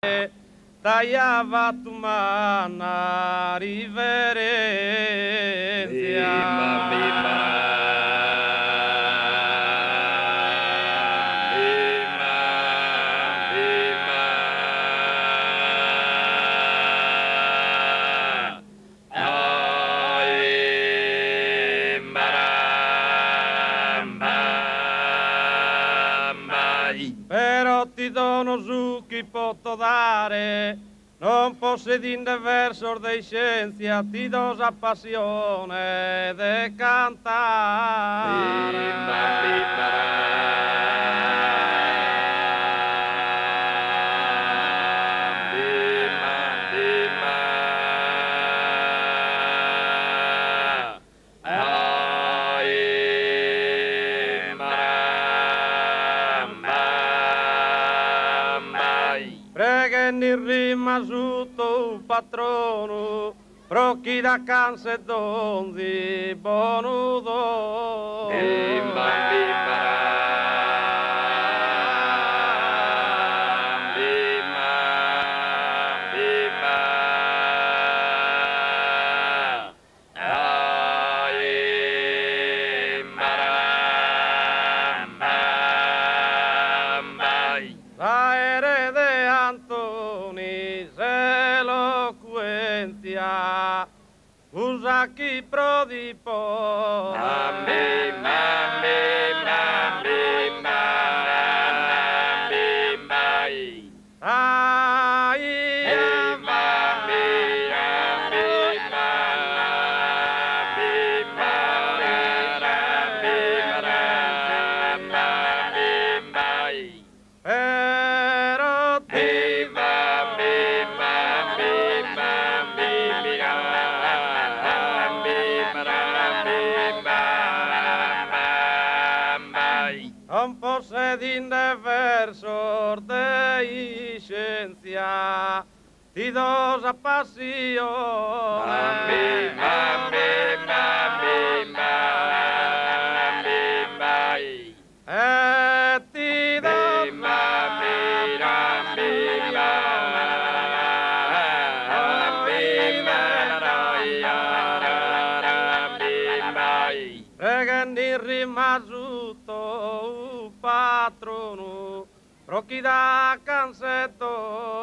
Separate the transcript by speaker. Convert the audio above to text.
Speaker 1: T'aia fattu manna riverenzia. Però ti dono su chi poto dare, non possedinde versos de iscienzia, ti do sa passione de cantare. Preghende in rima su tou patronu pro chi t'accanset donzi bonu donu. S'aere de Antoni s'eloquenzia, usa chi pro ti Però ti Non possedinde versos de iscienzia, ti do sa passione. E ti do Preghende in rima su tou patronu, pro chi t'accanset donzi.